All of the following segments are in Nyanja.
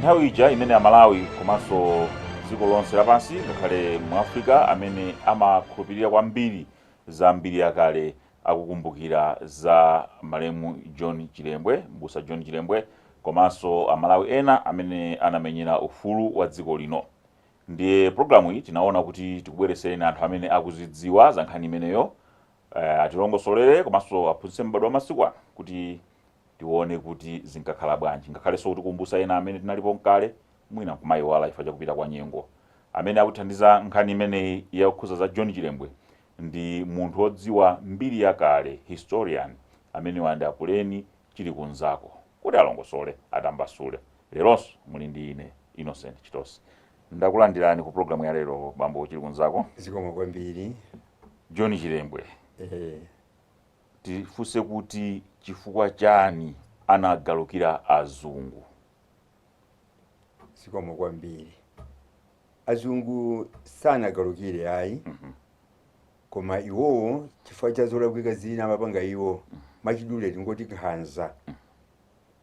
Nthawi ija imene Amalawi komanso dziko lonse lapansi, ngakhale mu Africa, amene amakhulupirira kwambiri za mbiri yakale akukumbukira za malemu John Chilembwe, Mbusa John Chilembwe, komanso Amalawi ena amene anamenyera ufulu wa dziko lino. Ndiye programu iyi tinaona kuti tikubweresereni anthu amene akuzidziwa za nkhani imeneyo, atilongosolere komanso aphunzitse m'badwo wa masiku ano kuti tione kuti zinkakhala bwanji, ngakhalenso kutikumbusa ena amene tinalipo mkale mwina nkumayiwala chifukwa chakupita kwa nyengo. Amene akuthandiza nkhani imeneyi yakukhuza za John Chilembwe ndi munthu wodziwa mbiri yakale, historian, amene wandi Akuleni Chili Kunzako, kuti alongosole, atambasule. Leronso muli ndi ine, Innocent Chitosi. Ndakulandirani ku programu ya lero, bambo Chili Kunzako. Zikomo kwambiri. John Chilembwe, tifunse kuti chifukwa chani anagalukira azungu? Zikomo kwambiri. Azungu sanagalukire ayi, koma iwowo chifukwa cha zolakwika zina amapanga iwo, mwachidule tingoti nkhanza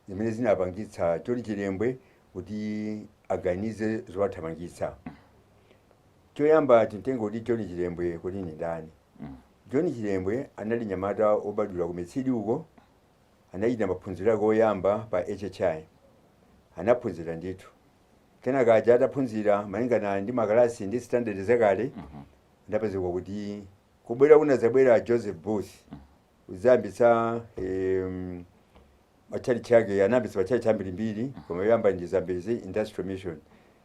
zimene zinapangitsa John Chilembwe kuti aganize zowathamangitsa. Choyamba titenga kuti John Chilembwe kuti ni ndani? John Chilembwe anali nyamata obadwira ku Mitsidi uko. Anachita maphunziro ake oyamba pa HHI, anaphunzira ndithu. Kenaka aja ataphunzira malingana ndi makalasi ndi standard zakale, anapezeka kuti kubwera kunazabwera Joseph Booth kuzayambitsa matchalichi ake. Anayambitsa matchalichi ambirimbiri, koma yoyamba ndi Zambezi Industrial Mission.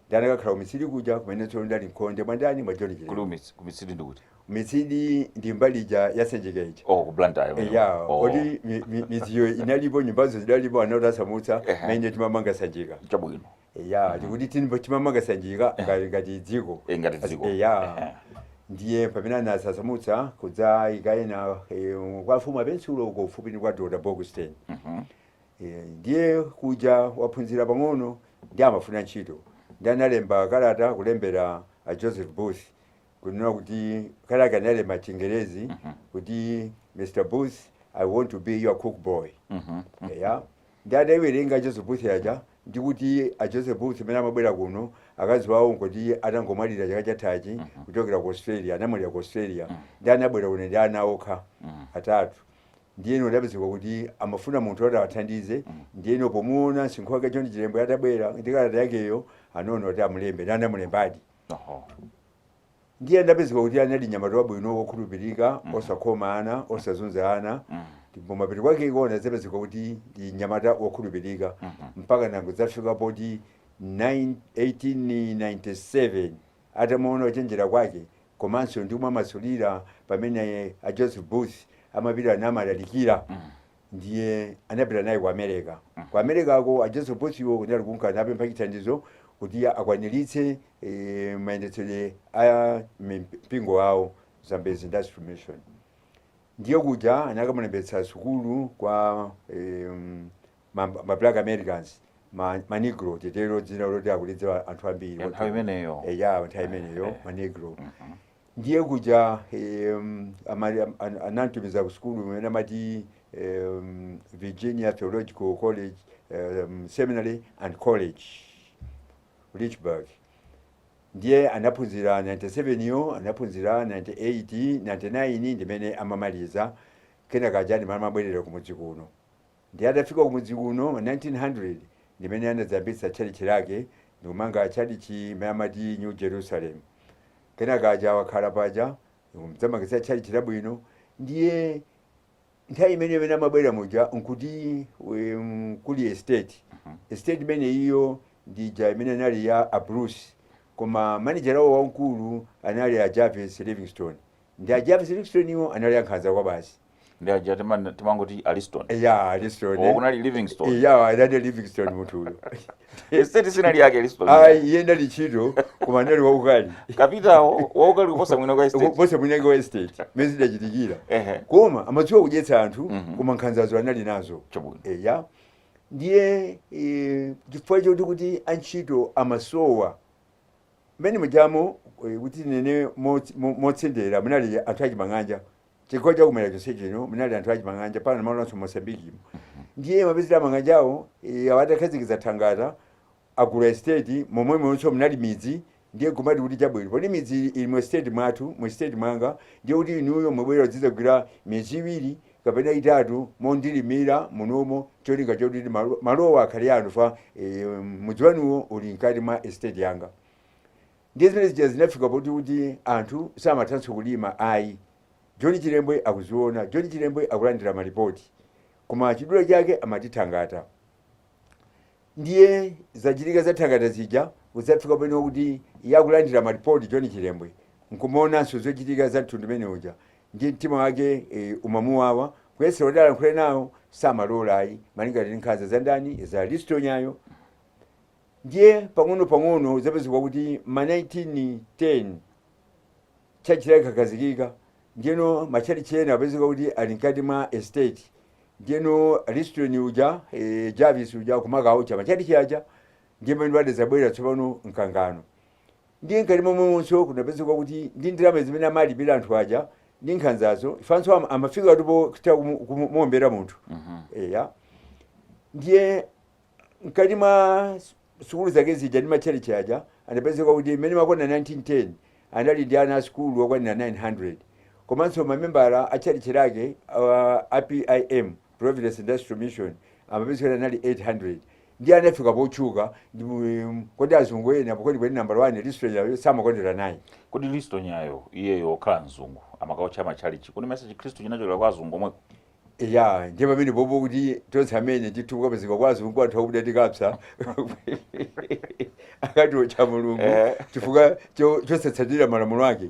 Ndi anakakhala ku Mitsidi kuja, kumene tsono ndali mkhonde mwandani, mwa John Kuli Chilembwe. Kumitsidi ndikuti? Mitsidi ndi mbali ija ya Sanjika ija. Oh, ku Blantyre. Ya, oti midziyo inalipo, nyumbazo zidalipo, anati asamutsa mene timamanga Sanjika. Ya, tikuti timamanga Sanjika ngati dziko. Ngati dziko. Ya. Ndiye pamene anasasamutsa kudza ikaena kwa mfumu apensulo uko kufupi ndi kwa Dr. Bogstein. Ndiye kuja waphunzira pang'ono ndi amafuna ntchito, ndi analemba kalata kulembera a Joseph Booth, kunena kuti, kalata analemba Chingerezi kuti, "Mr Booth, I want to be your cook boy." Ya, ndi atayiwerenga Joseph Booth aja, ndikuti a Joseph Booth amene amabwera kuno, akazi wawo nkuti atangomwalira chaka chathachi kuchokera ku Australia, anamwalira ku Australia, ndi anabwera kuno ndi ana okha atatu. Ndiyeno adapezeka kuti amafuna munthu oti awathandize. Ndiyeno pomuona msinkhu wake John Chilembwe atabwera ndi kalata yakeyo, anaona kuti amulembe, ndi anamulembadi. Ndiye adapezeka kuti anali nyamata wabwino, wokhulupirika, osakhoma ana, osazunza ana. Ndipo mapeto kwake ikuona zapezeka kuti ndi nyamata wokhulupirika mpaka nangodzafika poti 9 1897 atamuona kuchenjera kwake komanso ndi kumamasulira pamene a Joseph Booth amapita namalalikira, ndiye anapita naye ku America. Ku Americako a Joseph Booth iwo kunali kunka napempha chithandizo kuti akwaniritse mayendetsedwe a mpingo wawo, Zambezi Industrial Mission. Ndiye kuja anakamulembetsa sukulu kwa ma Black Americans, ma Negro titero, dzina loti akulidziwa anthu ambiri. Ya, nthawi imeneyo. Ya, nthawi imeneyo, ma Negro. Ndiye kuja anamtumiza ku sukulu imene amati Virginia Theological College, Seminary and College, Lynchburg. Ndiye anaphunzira 97 yo, anaphunzira 98, 99 ndimene amamaliza. Kenaka aja ndimene amabwerera kumudzi kuno. Ndiye atafika kumudzi kuno 1900 ndimene anadzayambitsa tchalitchi lake ndikumanga tchalitchi imene amati New Jerusalem. Kenaka aja wakhala paja ndikumadzamangitsa tchalitchi labwino. Ndiye nthawi imene amabwera muja nkuti kuli estate. Estate imene iyo ndija imene inali ya a Bruce, koma manager wawo wamkulu anali a Jarvis Livingstone. Ndi a Jarvis Livingstone iwo anali ankhanza kwa basi. Ndi aja timangoti Aliston? Ya, Aliston. Oh, kunali Livingstone. Ya, anali Livingstone munthu uyo. Estate sinali yake Liston? Ayi, iye ndali ntchito, koma anali waukali. Kapitawo waukali kuposa mwini kwa estate. Kuposa mwini wa estate, mmene zidachitikira. Koma amadziwa kudyetsa anthu, koma nkhanzazo anali nazo. Eya, ndiye chifukwa choti kuti antchito amasowa mmene mujamo, kuti nene motsendera, munali anthu achimang'anja. Chigawo chakumwera chonse chino munali anthu achimang'anja, pano malonso Mosambikimo. Ndiye mapezera amang'anjawo, awatakhazikitsa thangata. Agula estate momwemonso munali midzi, ndiye kumati kuti chabwino, poti midzi ili mu estate mwathu, mu estate mwanga, ndiye kuti inuyo mubwera kudzagwira miyezi 2 kapena 3 mondilimira munomo, cholinga choti malowa akhale anu fa mudzi wanuwo uli mkati mwa estate yanga. Ndiye zimene zija zinafika poti kuti anthu samathanso kulima ayi. John Chilembwe akuziona, John Chilembwe akulandira malipoti, koma chidule chake amati thangata. Ndiye zachitika za thangata zija kudzafika pano kuti yakulandira malipoti John Chilembwe nkumaonanso zochitika za mtundu umene uja, ndiye mtima wake umamuwawa. Kuyesera kuti alankhule nawo samalola ayi, malinga ndi nkhanza za ndani, za Listonyayo. Ndiye pang'ono pang'ono zapezeka kuti ma 1910 tchalitchi likakhazikika, ndiyeno matchalitchi ena apezeka kuti ali mkati mwa estate, ndiyeno Liston uja Jarvis uja kumakaucha matchalitchi aja. Ndiye pamene padazabwera tsopano mkangano. Ndiye mkati momwemonso kunapezeka kuti ndi ndalama zimene amalipira anthu aja ndi nkhanzazo, ifanso amafika tupo kuta kumuombera munthu. Eya, ndiye mkati mwa sukulu zake zija ndi matchalitchi aja anapezeka kuti mmene makona 1910 anali ndi ana a sukulu okwanira 900, komanso mamembala a tchalitchi lake a PIM, Providence Industrial Mission, amapezeka kuti anali 800. Ndiye anafika potchuka kodi azungu ena pokodi kweni nambala 1 Liston samakondera naye. Kodi Liston yayo iyeyo okhala mzungu amakaucha matchalichi, kodi mesa Chikhristu chinachokera kwa azungu omweko? Ya, ndiye pamene popo kuti tonse amene ndithu kukapezeka kwa azungu anthu akuda tikapsa akatiotcha Mulungu chifukwa chosatsatira malamulo ake,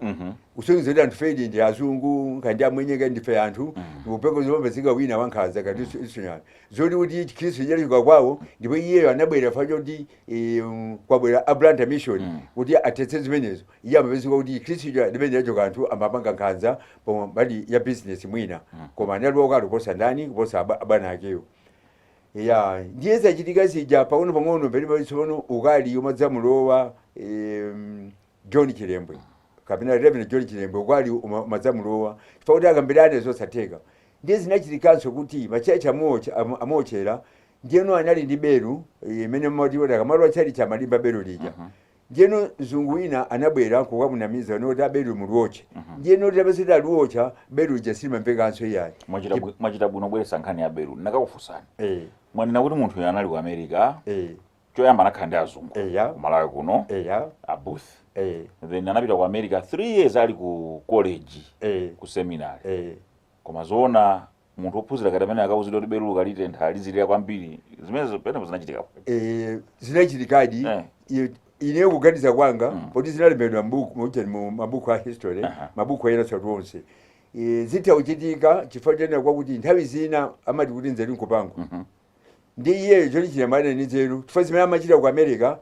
kusonyeza kuti anthu fedi ndi azungu kandi amwenye kandi ndife anthu upeko zomapezeka wina wankhanza kati isonyana zoti kuti Chikhristu chinachoka kwawo, ndipo iyeyo anabwera fa choti kwabwera a Blantyre Mission kuti athetse zimenezo. Iye amapezeka kuti Chikhristu limene chachoka anthu amapanga nkhanza pomwe mbali ya business mwina, koma anali wakale kuposa ndani, kuposa abwana akewo. Ya, ndiye zachitika zija pang'ono pang'ono pene tsopano ukali umadzamulowa John Chilembwe kapena Reverend John Chilembwe, ukali umadzamulowa chifukwa kuti akambirane zosatheka. Ndiye zinachitikanso kuti machachi amochera, ndiyeno anali ndi beru imene mati kuti akamalowa tchalitchi amalimba beru lija. Ndiyeno mzungu wina anabwera kukamunamiza noti aberu muliwotche. Ndiyeno tapeza kuti aliwotcha beru lija silimamvekanso iyayi. Mwachita bwino kubweretsa nkhani ya beru. Ndakakufunsani, mwanena kuti munthu uyu anali ku America, choyamba anakhala ndi azungu ku Malawi kuno, a Booth, then anapita ku America 3 years ali ku college, ku seminary. Koma zoona munthu wophunzira kati amene akauzidwa kuti beru kalitentha lizilira kwambiri, zimenezo penepo zinachitika? Zinachitikadi. Ineyo kuganiza kwanga, poti zinalembedwa mbuku mucheni mu mabuku a history, mabuku ena satu onse, zitha kuchitika chifukwa chanena kwakuti nthawi zina amati kuti nzeru nkupangwa. Ndi iyeyo John Chilembwe anali ndi nzeru chifukwa zimene amachita ku America,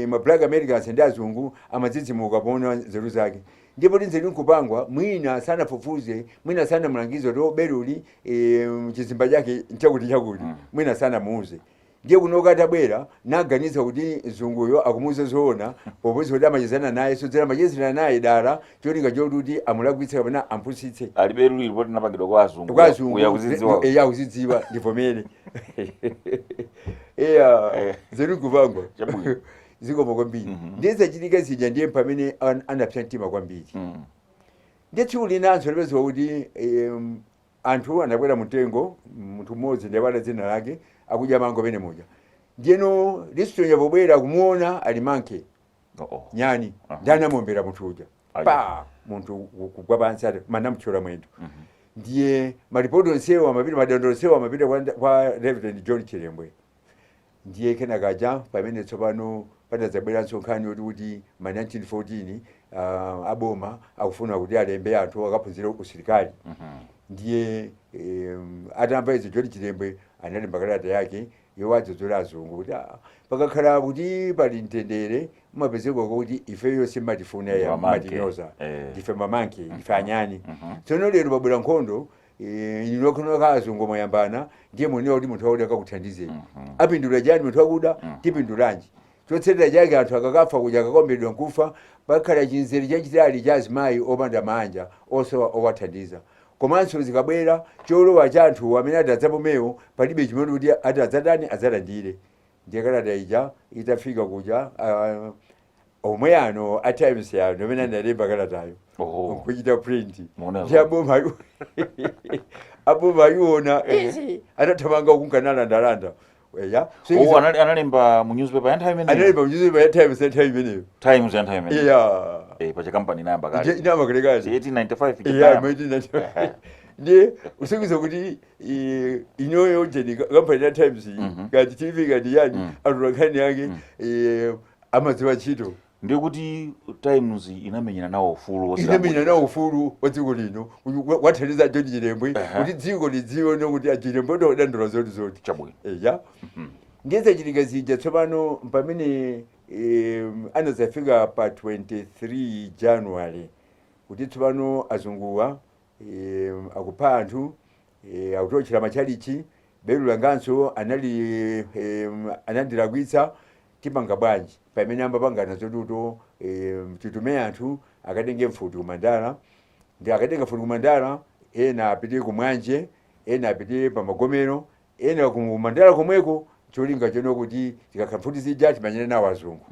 ma Black Americans ndi azungu amadzidzimuka poona nzeru zake. Ndipo ndi nzeru nkupangwa, mwina sanafufuze, mwina sanamulangize kuti beruli chizimba chake nchakuti chakuti, mwina sanamuuze. Ndiye kunoka atabwera naganiza kuti mzunguyo akumuuza zoona, popeza kuti amachezana naye, sodzera amachezera naye dala cholinga chokuti amulakwitse kapena amphunzitse. Ali beru lili poti linapangidwa kwa azungu. Kwa azungu. Uya kuzidziwa. Eya, kuzidziwa, ndivomere, eya. Nzeru nkupangwa. Chabwino. Zikomo kwambiri. Ndiye zachitika zija, ndiye pamene anapsa mtima kwambiri. Ndiye tsiku linanso lipezeka kuti anthu anakwera mtengo, munthu mmodzi ndiyapata dzina lake, akudya mango pene muja. Ndiyeno Liston pobwera kumuona ali monkey, Oh. nyani. Ndi anamuombera munthu uja. Pa munthu kugwa pansi ati manamuthyola mwendo. Ndiye malipoti onsewo amapita, madandaulo onsewo amapita kwa Reverend John Chilembwe. Ndiye kenakaja pamene tsopano padadzabweranso nkhani yoti kuti ma 1914 aboma akufuna kuti alembe anthu akaphunzire usilikali. Ndiye atamva izo John Chilembwe analemba kalata yake yowadzudzula azungu kuti pakakhala kuti pali mtendere mumapezeka kuti ifeyo simatifuna ya Mamonkey. matinyoza, ndife mamonkey, ndife anyani. Tsono lero pabwera nkhondo, inu nokhanokha azungu mwayambana, ndiye munewa kuti munthu wakuda akakuthandizeni. Apindula chani munthu wakuda? Tipindulanji? Chotsatira chake anthu akakafa kuja, akakombedwa nkufa, pakhala chinzere chachitali cha azimayi opanda manja osowa owathandiza. Komanso zikabwera cholowa cha anthu amene ati adzapomewo palibe chimene kuti ati adzatani, adzalandire. Ndiye kalata ija itafika kuja, omwe ano a Times ano amene analemba kalatayo nkuchita print. Muona. Ndi aboma ayiona, anathamanga kunkanalanda ya. Oh, analemba mu newspaper ya nthawi imeneyo? Analemba mu newspaper ya Times ya nthawi imeneyo. Times ya nthawi imeneyo? Iya. Pacha kampani inayamba kale. Inayamba kalekale. 1895. Iya, 1995. Ndiye usikuza kuti inoyo jeni kampani ya Times, ngati TV, ngati yani, atolankhani yake amadziwa ntchito. Ndiye kuti Times inamenyera nawo ufulu. Inamenya nawo ufulu wa dziko lino, wathandiza John Chilembwe kuti dziko lidziwe nokuti aChilembwe ndodandola zoti zoti. Eya, ndiye zachitika zija. Tsopano pamene anazafika pa 23 January kuti tsopano azunguwa akupha anthu, akutotchera machalichi, belu langanso anali anandilakwitsa, tipanga bwanji? Pamene ambapangana zotuto, titume anthu akatenge mfuti kumandala. Ndi akatenga mfuti kumandala, ena apite kumwanje, ena apite pamagomero, ena kumandala komweko, cholinga chono kuti tikakha mfuti zija timanyane nawo azungu.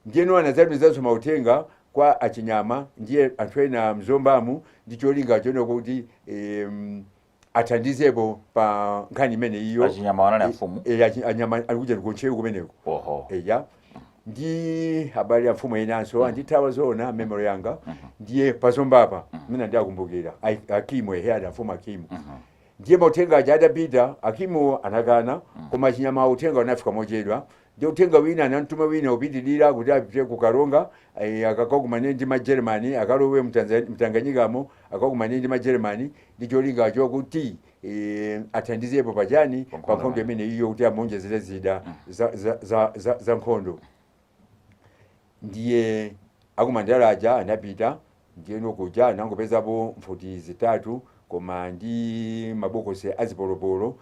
Ndiyeno anadzatumizanso mauthenga kwa achinyama ndiye anthu ena mzombamu, ndi cholinga chono kuti athandizepo pa nkhani imene iyo. Achinyama wanali amfumu? Anyama alikuja kuntcheu kumeneko. Eya, ndi habari ya mfumu inanso andithawa zona memory yanga. Ndiye pazombapa mina ndiakumbukira akimu, ehe, ada mfumu akimu. Ndiye mauthenga aja adapita, akimu anakana, koma chinyama uthenga unafika mochedwa. Ndiye uthenga wina anamtuma wina upitilira kuti apite ku Karonga, akakakumane ndi magermany, akalowe mtanganyikamo, akakumane ndi magermany ndi cholinga chokuti athandizepo pachani? Pa pa nkhondo imene iyo, kuti amonjezere zida za nkhondo. Ndiye akumandala aja anapita. Ndiyeno kuja anangopezapo mfuti zitatu koma ndi mabokosi azipolopolo,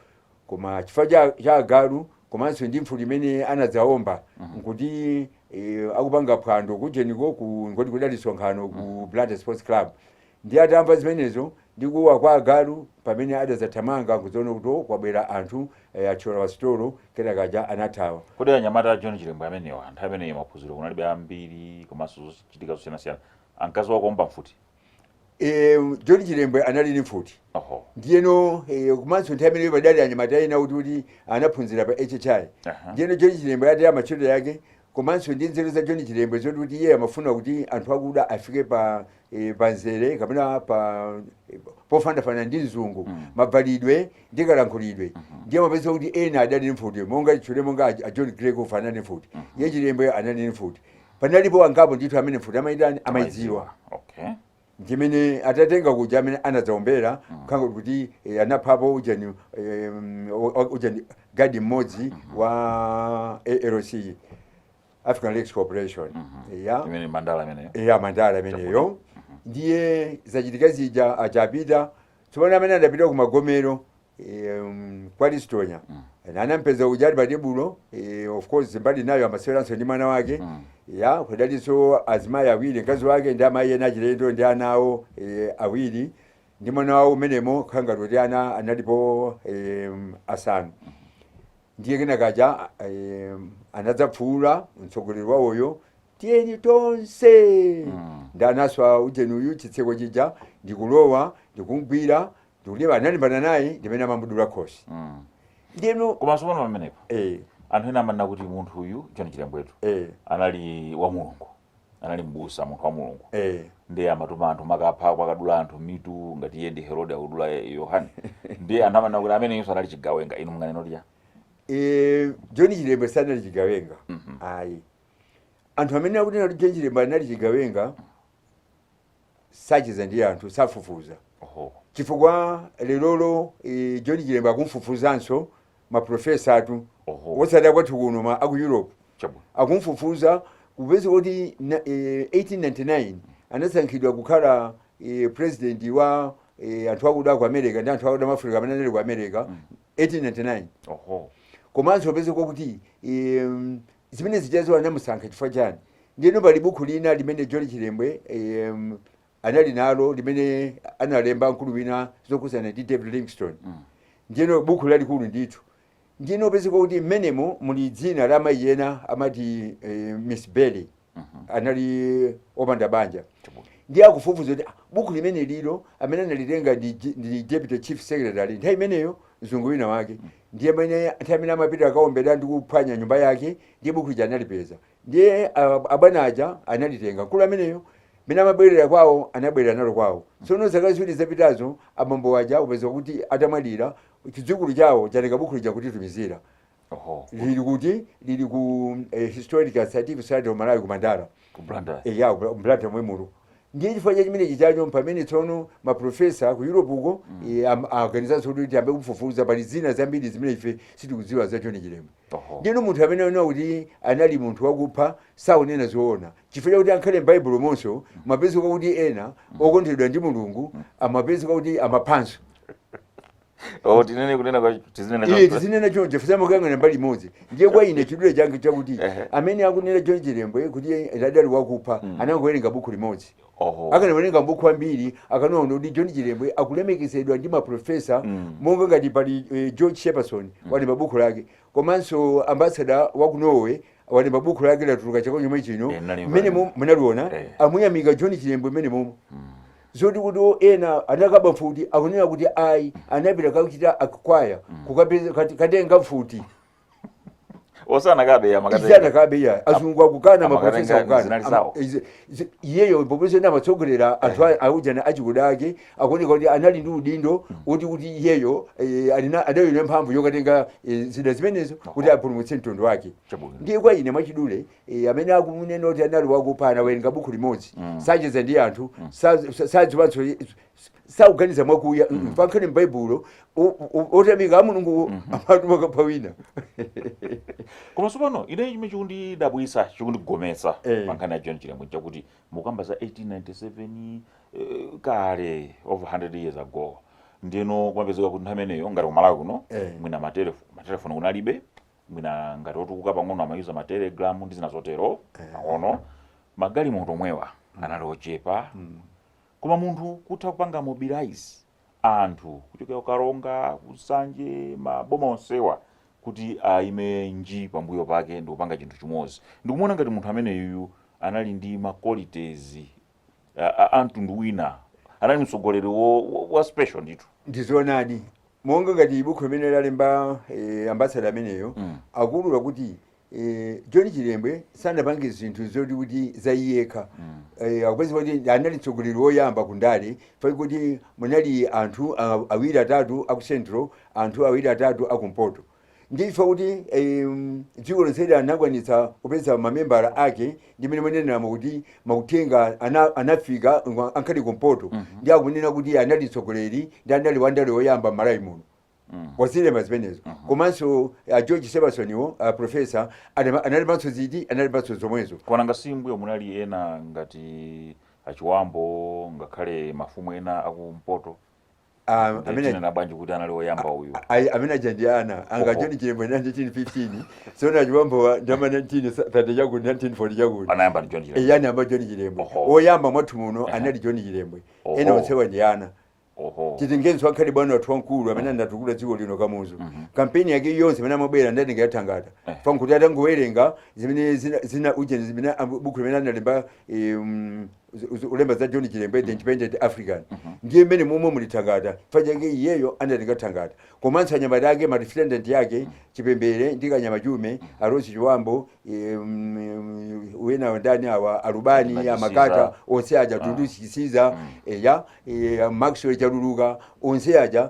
koma chifukwa cha agalu komanso ndi mfuti imene anadzaomba, nkuti akupanga phwando kujeniko ku ngoti kudali sonkhano ku Blantyre Sports Club. Ndi atamva zimenezo ndi kuwa kwa agalu, pamene adadzathamanga nkudziona kuti, oh, kwabwera anthu, athyola wasitolo, kenakaja anathawa. Kodi anyamata a John Chilembwe amenewa, nthawi imeneyi maphunziro kunalibe ambiri komanso zochitika zosiyanasiyana, ankaziwa kuomba mfuti? John Chilembwe anali ndi mfuti. Ndiyeno komanso nthawi imeneyo padali anyamata ena kuti anaphunzira pa HHI. Ndiyeno John Chilembwe ati amatchito yake komanso ndi nzeru za John Chilembwe zoti kuti iye amafuna kuti anthu akuda afike pa nzere kapena pa pofanafana ndi mzungu, mavalidwe ndi kalankhulidwe. Ndiye amapeza kuti ena adali ndi mfuti, monga tchule monga a John Gregoff anali ndi mfuti, iye Chilembwe anali ndi mfuti, panalipo angapo ndithu amene mfuti amayitani, amayidziwa. Ndimene atatenga kuja amene anadzaombera khanga kuti anaphapo ujeni, ujeni gadi mmodzi wa ALC, African Lakes Corporation, ya. Imene mandala ameneyo? Ya, mandala ameneyo. Ndiye zachitika zija, achapita. Tsopano amene adapita kumagomero, kwa Listonya, anampeza uja ali pa tebulo, of course mbali nayo amaseweranso ndi mwana wake. Ya, kudalinso azimayi awiri, mkazi wake ndi amayi ena achilendo ndi ana awo awiri ndi mwana wawo umenemo, khanga kuti ana analipo asanu. Ndiye kenakaja anadzapfuula mtsogoleri wawoyo, "Tiyeni tonse." Ndi anaswa ujenuyu chitseko chija ndikulowa, ndikumgwira, ndikuliba, analimbana naye, ndimene amamudula khosi. Ndiyeno Komanso pano pamenepo, anthu ena amanena kuti munthu uyu John Chilembwetu anali wa Mulungu, anali mbusa, munthu wa Mulungu. Ndiye amatuma anthu makapha, kwakadula anthu mitu, ngati iye ndi Herode akudula Yohane. Ndiye anthu amanena kuti ameneyinso anali chigawenga. Inu munganena kuti ya? John Chilembwe sanali chigawenga, ayi. Anthu amene akunena kuti John Chilembwe anali chigawenga sacheza ndi anthu, safufuza. Chifukwa lerolo John Chilembwe akumfufuzanso maprofesa atu, osati akwathu kuno, ma aku Europe. Akumfufuza kupeza kuti 1899 anasankhidwa kukhala president wa anthu akuda ku America ndi anthu akuda mu Africa amene anali ku America, 1899. Komanso upeze kuti zimene zichazo anamusankha chifukwa chani? Ndiyeno pali buku lina limene John Chilembwe anali nalo, limene analemba mkulu wina zokhuzana ndi David Livingstone. Ndiyeno buku lalikulu ndithu. Ndiyeno upezeka kuti mmenemo muli dzina la mayi ena amati Miss Bailey, anali opanda banja. Ndiye akufufuza kuti buku limene lilo amene analitenga ndi deputy chief secretary nthawi imeneyo, mzungu wina wake. Ndiye amene nthawi imene amapita akaombera ndi kuphwanya nyumba yake, ndiye buku lija analipeza. Ndiye abwana aja analitenga, mkulu ameneyo mene amabwerera kwawo anabwerera nalo kwawo. Tsono zaka 2 zapitazo abambo aja upeza kuti atamwalira, chidzukulu chawo chatenga buku lija kutitumizira. Lili kuti? Lili ku Historical Scientific Society of Malawi ku Mandala. Ku Blantyre. Ya, ku Blantyre mwe muno. Ndiye chifukwa cha chimenechi chacho pamene tsono maprofesa ku Europe uko aganizanso kuti tiyambe kufufuza, pali zina zambiri zimene ife sitikudziwa za John Chilembwe. Ndiyeno munthu amene anena kuti anali munthu wakupha sakunena zoona, chifukwa chakuti ankhale m'Baibulo monso mapezeka kuti ena okondedwa ndi Mulungu amapezeka kuti amaphanso. Oh, tinene kunena kwa tizinena Iye choncho. Tizinena choncho chifukwa amakangana mbali imodzi. Ndiye kwa ine chidule changa chakuti amene akunena John Chilembwe kuti adali wakupha anangowerenga buku limodzi. Akanawerenga mabuku ambiri akanaona kuti John Chilembwe akulemekezedwa ndi maprofesa, monga ngati pali George Shepperson walemba buku lake, komanso ambassador wa ku Norway walemba buku lake latuluka chaka chomwe chino. Nalimva. Mmene munaliona amuyamika John Chilembwe mmene momwe. Zoti kuti ena anakaba mfuti, akunena kuti ayi, anapita kakuchita acquire, kukapeza katenga mfuti. Osanakabe ya makatenga. Izana kabe ya azungu akukana, Amakatenga maprofesa akukana. zinali zawo. Iyeyo popeza ena amatsogolera anthu aujana achikuda ake, akuoneka kuti anali ndi udindo woti kuti iyeyo adali mphamvu yokatenga zida zimenezo kuti apulumutse mtundu wake. Ndiye kwa ine mwachidule, amene akumunena kuti anali wakupha anawerenga buku limodzi, sacheza ndi anthu, sadziwanso, sakuganiza mwakuya. Pankhani m'Baibulo otamika a Mulungu amatuma kapha wina. Koma tsopano ine chimene chikundidabwisa, chikundigometsa pa nkhani ya John Chilembwe chakuti mukamba za 1897, kale, over 100 years ago. Ndino kumapezeka kuti nthawi imeneyo ngati kumalawi kuno mwina matelefoni kunalibe, mwina ngati otukuka pang'ono amayuza matelegram ndi zina zotero pang'ono, magalimoto omwewa anali ochepa, koma munthu kutha kupanga mobilize anthu kuchokera ku Karonga, ku Nsanje, maboma onsewa kuti aime nji pambuyo pake ndi kupanga chinthu chimodzi. Ndikumuona ngati munthu ameneyuyu anali ndi ma qualities a mtundu wina, anali mtsogoleri wa special ndithu. Ndizoonadi, monga ngati buku limene lalemba ambassador ameneyo akulula kuti John Chilembwe sanapange zinthu zoti kuti za iyekha. Akupeza kuti anali mtsogoleri woyamba kundale fai kuti munali anthu awiri atatu aku Central, anthu awiri atatu akumpoto. Ndifa kuti dziko lonseli anakwanitsa kupeza mamembala ake, ndi mmene muneneramo kuti mauthenga anafika ankhali kumpoto. Ndi akunena kuti anali mtsogoleri ndi anali wandale woyamba m'Malawi muno. Wazilemba zimenezo. Komanso George Sebastian, professor analembanso ziti, analembanso zomwezo. Koma simbuyo munali ena ngati achiwambo, ngakhale mafumu ena akumpoto. Amene Tinena bwanji kuti anali woyamba uyu? Amene aja ndi ana anga. John Chilembwe 1915, sona achiwambo ndama 1930 chakuti, 1940 chakuti. Anayamba ndi John Chilembwe. Yani amba John Chilembwe. Woyamba mwathu muno anali John Chilembwe. Ena onsewa ndi ana. Titengenso akhali bwana wathu wamkulu amene anatukula dziko lino, Kamuzu, kampeni yake yonse imene amabwera ndatenga yathangata. Fankuti atangowerenga zimene zina ujeni zimene buku limene analemba ulemba za John Chilembwe, The Independent African, ndiye mmene momwe muli thangata fachake iyeyo anatenga thangata. Komanso anyamata ake, ma lieutenant yake, Chipembere ndi Kanyama Chume, Arosi Chiwambo, wena ndani awa, Alubani, Chisiza. Amakata onse aja, Tundusi Chisiza, eya, Maxwell Chaluluka, onse aja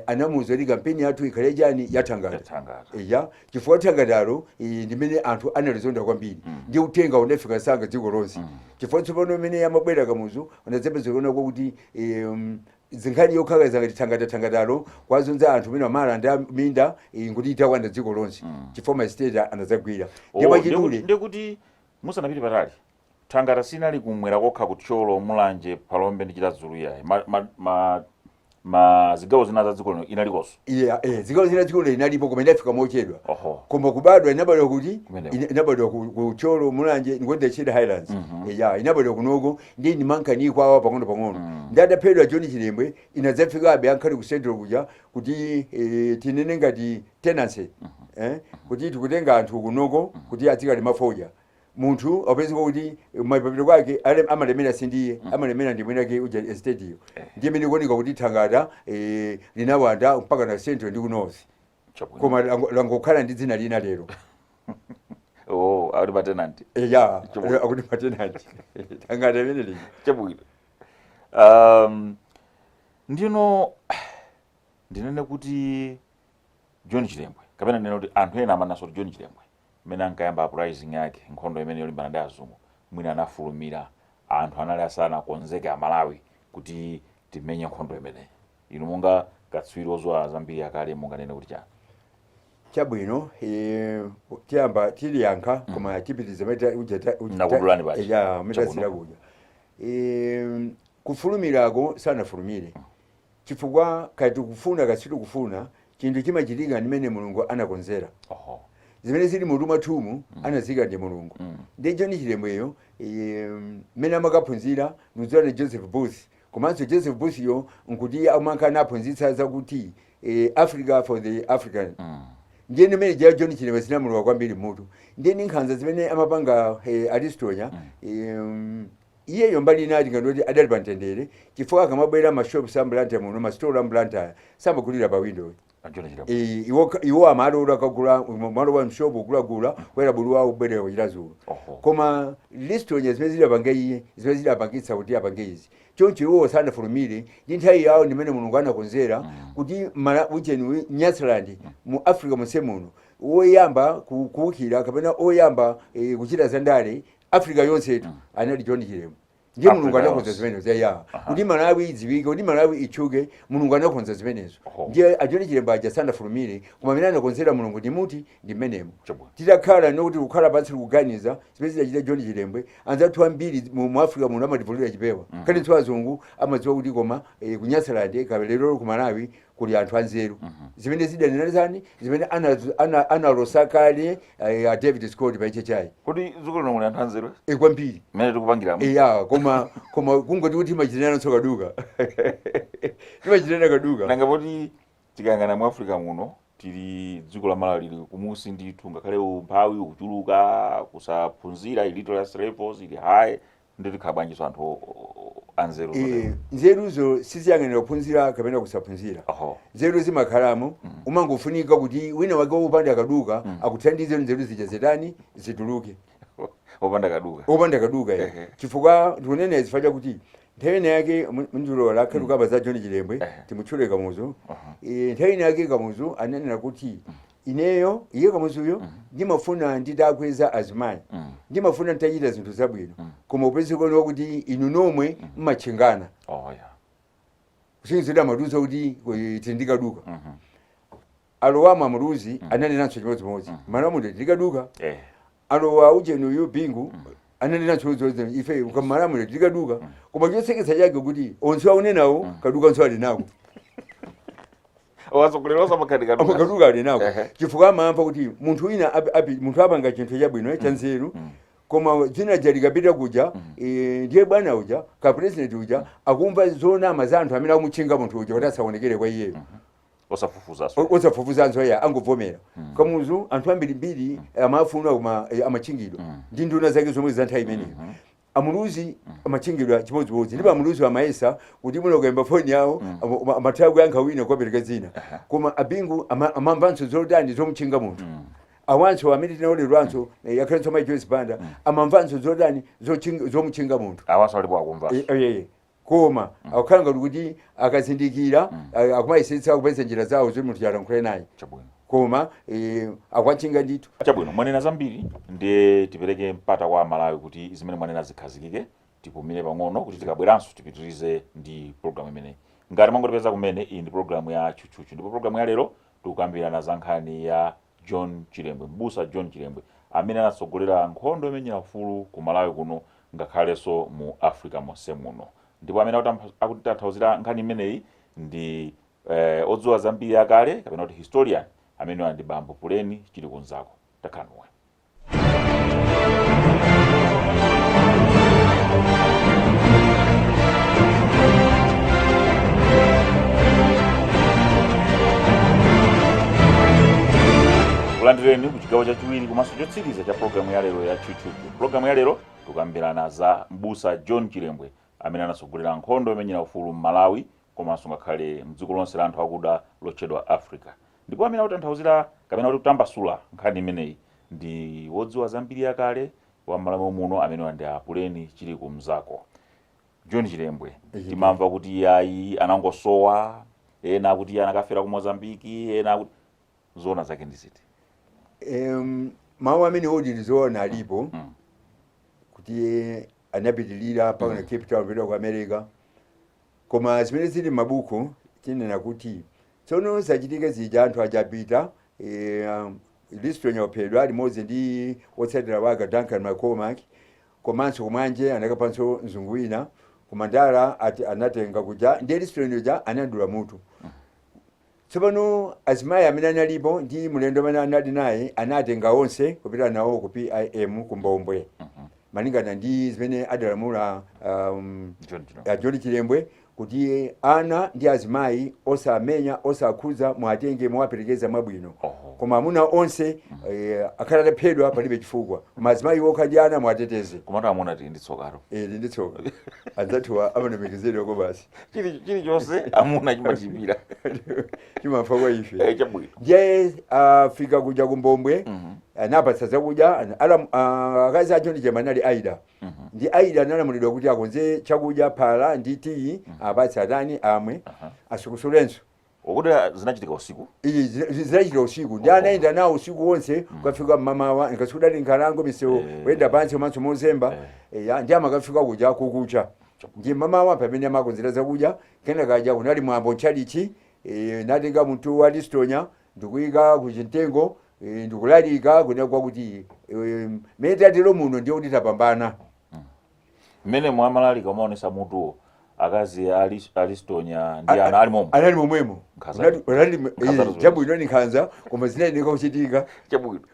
anamuwuza kuti kampeni yathu ikhale chani? Yathangata. Yathangata. Eya, chifukwa thangatalo ndimene anthu analizonda kwambiri, ndiye uthenga unafika sanga dziko lonse, chifukwa tsopano imene amabwera Kamuzu unadzapezekana kuti zinkhani yokhala ngati thangata thangatalo kwazonza anthu amene amalanda minda, nkuti itakwanda dziko lonse, chifukwa ma estate anadzagwira. Ndiye mwachidule Ndikuti musanapite patali, thangata sinali kumwera kokha, kuthyolo, Mulanje, Phalombe ndi Chiradzulu yayi. Ma, ma, ma, Ma zigawo zina za dziko lino inalikonso. Iya, zigawo zina dziko lino inalipo, koma inafika mochedwa. Koma kubadwa inabadwa kuti? Kumeneko. Inabadwa ku Thyolo, Mulanje, ngoti Shire Highlands. Ya, inabadwa kunoko, ndi ndimankani kwawa pang'ono pang'ono. Ndi adaphedwa John Chilembwe, inadzafikabe ankhali ku Central kuja kuti tinene ngati tenancy, kuti tikutenga anthu kunoko kuti azikalima fodya. Munthu apezeka kuti mapapiro kwake amalemera sindiye, amalemera ndi mwinake uja estate iyo. Ndiye imene ikuoneka kuti thangata linawanda mpaka na Central ndi ku North. Koma langokhala ndi dzina lina lero. Oh, akuti matenanti. Ya. Chabwino. Akuti matenanti, thangata imene lija. Chabwino. Ndino ndinene kuti John Chilembwe, kapena ndinene kuti anthu ena amanenanso kuti John Chilembwe mmene ankayamba uprising yake, nkhondo imene yolimbana ndi azungu, mwina anafulumira, anthu anali asanakonzeke Amalawi kuti timenye nkhondo imeneyi. Inu monga katswiri wodziwa zambiri yakale, munganene kuti chani? Chabwino, tiyamba tiliyankha, koma tipitiriza Nakudulani paja. Ya, metasira kuja. Kufulumirako sanafulumire, chifukwa kati kufuna kati kufuna, chinthu chimachitika ndimene Mulungu anakonzera. Zimene zili mutu mwathumu anazika ndi Mulungu. Ndi John Chilembweyo, mmene amakaphunzira ndikudziwa ndi Joseph Booth, komanso Joseph Booth yo nkuti amanka anaphunzitsa zakuti Africa for the African. Ndiye ndimene ja John Chilembwe zinamulowa kwambiri mutu. Ndiye ndi nkhanza zimene amapanga Alistonya, iyeyo mbali inati ngati adali pa mtendere, chifukwa akamabwera mashops a Blantyre muno, masitolo a Blantyre, samagulira pa window. A John Chilembwe. Iwo amalola akagula malo wa mshopu kugulagula, kwera bulu wawo kubwerera kuchita zulo. Koma Listonya zimene zidapanga iye, zimene zidapangitsa kuti apange izi, choncho iwo sanafulumire. Ndi nthawi yawo ndimene Mulungu anakonzera kuti ucheni Nyasaland mu Africa monse muno woyamba kuwukira kapena oyamba kuchita zandale Africa yonsetu anali John Chilembwe. Ndiye Mulungu Africa anakonza yonse. zimenezo, ya, kuti Malawi idziwike, kuti Malawi itchuke, Mulungu anakonza zimenezo. Ndiye a John Chilembwe aja sanafulumire, koma amene anakonzera Mulungu ndi muti ndi mmenemo. Titakhala nokuti kukhala pansi kuganiza zimene zidachita John Chilembwe, anzathu ambiri mu Africa muno amativulira chipewa. Kalinso azungu amadziwa kuti koma ku Nyasaland kalero ku Malawi kuli anthu anzeru. Zimene zidanena zani, zimene analosa kale a David Scott pa HHI. Kuti dziko lino muli anthu anzeru? Kwambiri. Mmene tikupangiramo. Ya, koma kungoti kuti timachitirana kaduka, timachitirana kaduka. Nanga poti tikayang'ana mu Africa muno, tili dziko la Malawi lili kumusi ndithu, ngakhale umphawi ukuchuluka, kusaphunzira, illiteracy levels ili high, ndi tikhala bwanjiso anthu anzeru zotero? Nzeruzo siziyang'anira kuphunzira kapena kusaphunzira. Nzeru zimakhalamo, umangofunika kuti wina wake wopanda kaduka akuthandize nzeru zija zitani, zituluke. Wopanda kaduka. Wopanda kaduka, ya. Chifukwa ndikunena izi chakuti nthawi ina yake mundilola kukamba za John Chilembwe, timutchule Kamuzu. Nthawi ina yake Kamuzu ananena kuti ineyo, iye Kamuzuyo, ndimafuna nditakweza azimayi, ndimafuna nditachita zinthu zabwino, koma upezekoni wakuti inu nomwe mmatchingana. Oh, yeah. Kusingizira amatiuza kuti tili ndi kaduka. Alowamo Amuluzi ananenanso chimodzimodzi, malamulo tili kaduka. Alowa ujenuyu Bingu ananena chimodzimodzi, ife kamalamulo tili kaduka. Koma choseketsa chake kuti onse aunenawo kaduka nso ali nako. Watsogoleri osamakhala kaduka. Amakaduka ali nako. Chifukwa amamva kuti munthu wina munthu apanga chinthu chabwino cha nzeru, koma dzina ja likapita kuja, ndiye bwana uja ka president uja akumva zonama za anthu amene akumutchinga munthu uja kuti asaonekere kwa iyeyo. Osafufuzanso. Osafufuzanso, ya, angovomera. Kamuzu anthu ambirimbiri amafuna koma amachingidwa ndi nduna zake zomwe za nthawi imeneyo. Amuluzi amachingidwa chimodzimodzi, ndipo Amuluzi amayesa kuti muno kuyimba foni yawo amatha kuyankha wina kuwapereka dzina. Koma Abingu amamvanso zotani, zomutchinga munthu. Awanso amene tinaoleranso yakhalenso mayi Joyce Banda amamvanso zotani, zomutchinga munthu. Awanso alipo akumva. Koma akukhala ngati kuti akazindikira, akumayesetsa kupeza njira zawo zoti munthu alankhule naye. Koma akwatchinga ndithu. Chabwino, mwanena zambiri, ndiye tipereke mpata kwa Amalawi kuti zimene mwanena zikhazikike. Tipumire pang'ono kuti tikabweranso tipitirize ndi programu imeneyi. Ngati mwangotipeza kumene, iyi ndi programu ya Tchutchutchu, ndipo programu ya lero tikukambirana za nkhani ya John Chilembwe, mbusa John Chilembwe, amene anatsogolera nkhondo yomenyera ufulu ku Malawi kuno, ngakhalenso mu Africa monse muno. Ndipo amene akutitanthauzira nkhani imeneyi Ndi odziwa zambiri yakale kapena kuti historian amene ndi bambo Puleni Chilikunzako. Takhala pomwe. Kulandireni ku chigawo chachiwiri komanso chotsiriza cha programu ya lero ya Tchutchutchu. Programu ya lero tikukambirana za mbusa John Chilembwe amene anatsogolera nkhondo yomenyera ufulu m'Malawi komanso ngakhale mdziko lonse la anthu akuda lotchedwa Africa. Ndipo amene akutanthauzira kapena kuti kutambasula nkhani imeneyi ndi wodziwa zambiri yakale wa Malawi muno amene ndi a Puleni Chilikumzako. John Chilembwe, timamva kuti ayi, anangosowa, ena akuti iye anakafera ku Mozambiki, ena akuti, zoona zake ndi ziti? Mawu amene odi ndizoona alipo kuti anapitilira mpaka na Cape Town kupita ku America, koma zimene zili m'mabuku tinena kuti tsono zachitika zija, anthu achapita, Liston waphedwa limodzi ndi wotsatira wake Duncan McCormack, komanso kumwanje anakapanso mzungu wina, kumandala ati anatenga kuja, ndiye Liston uja anadula mutu. Tsopano azimayi amene analipo ndi mlendo amene anali naye anatenga onse kupita nawo ku PIM ku Mbombwe, malingana ndi zimene adalamula John Chilembwe. A John Chilembwe kuti ana ndi azimayi osamenya, osakhudza, muatenge muwaperekeza mwabwino. Koma amuna onse akhala ataphedwa palibe chifukwa, koma azimayi okha ndi ana muwateteze. Komatu amuna tili ndi tsokalo. Eh, ndi tsoka, anzathuwa amalemekezedwa ko basi. Chilichonse amuna chimachipira. Chimafa kwa ife. Chabwino. Ndiye afika kuja kumbombwe, anapatsa zakudya, akazi a John Chilembwe anali Aida. Ndi Aida analamulidwa kuti akonze chakudya, phala ndi tiyi, apatse atani, amwe, asukusulenso. Ukuti zinachitika usiku? Iyi zinachitika usiku, ndi anayenda nawo usiku wonse kukafika mmamawa, nkasudali nkhalango, misewu kuyenda pansi komanso mozemba. Eya, ndi amakafika kuja kukucha, ndi mmamawa pamene amakonzera zakudya. Kenaka kaja kunali mwambo mtchalichi, natenga mutu wa Listonya ndikuyika kuchimtengo, ndikulalika kunena kwakuti mene tatero muno ndiye kuti tapambana. Mmene mwamalalika umaonesa mutuwo, akazi a Listonya ndi ana ali momwe? Anali momwemo. Nkhanza. Unali Nkhanza zimene. Chabwino, ni nkhanza koma zinayeneka kuchitika